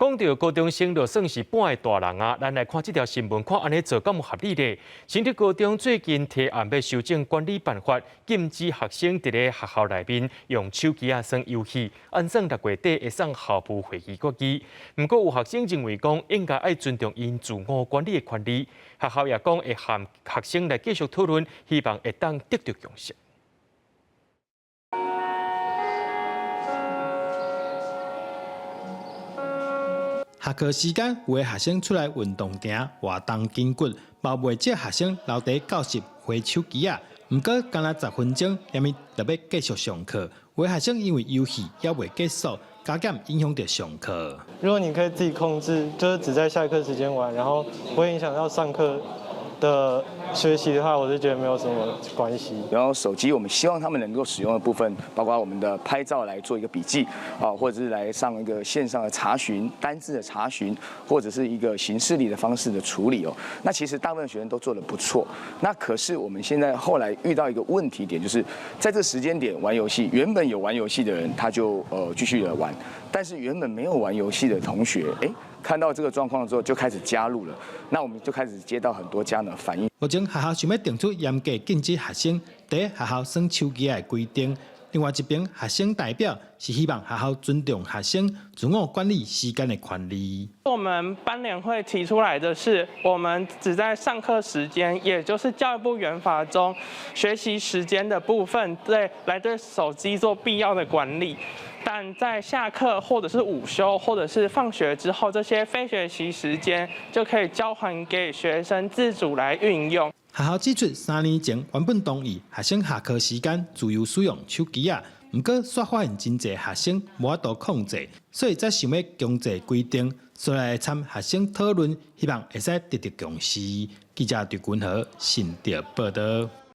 講到高中生就算是半个大人啊，咱來看這條新聞，看按呢做敢有合理咧？新竹高中最近提案欲修正管理辦法，禁止學生佇咧學校內面用手機仔耍遊戲，按算六月底會送校部會議決議。毋過有學生認為講應該愛尊重𪜶自我管理的權利，學校也講會和學生來繼續討論，希望會當得著共識。下課時間，有的學生出來運動場活動筋骨，嘛袂少學生留佇教室滑手機仔。毋過，干焦10分鐘，連咪就欲繼續上課。有的學生因為遊戲猶未結束，加減影響著上課。如果你可以自己控制，就是只在下課時間玩，然後不會影響到上課的學習的話，我就覺得沒有什麼關係。然後手機，我們希望他們能夠使用的部分，包括我們的拍照來做一個筆記啊，或者是來上一個線上的查詢、單字的查詢，或者是一個行事曆的方式的處理哦。那其實大部分學生都做得不錯。那可是我們現在後來遇到一個問題點，就是在這時間點玩遊戲，原本有玩遊戲的人他就繼續的玩，但是原本沒有玩遊戲的同學，哎，看到這個狀況之後就開始加入了，那我們就開始接到很多家長反映。目前學校想欲定出嚴格禁止學生佇學校耍手機的規定。另外一邊，學生代表是希望學校尊重學生自我管理時間的權利。我們班聯會提出來的是，我們只在上課時間，也就是教育部原法中學習時間的部分，對來對手機做必要的管理。但在下課或者是午休或者是放學之後，這些非學習時間就可以交還給學生自主來運用。學校指出，3年前原本同意學生下課時間自由使用手機仔，毋過煞發現真濟學生無法度控制，所以才想欲強制規定，所以來參學生討論，希望會使得著共識。記者陳君和新竹報導。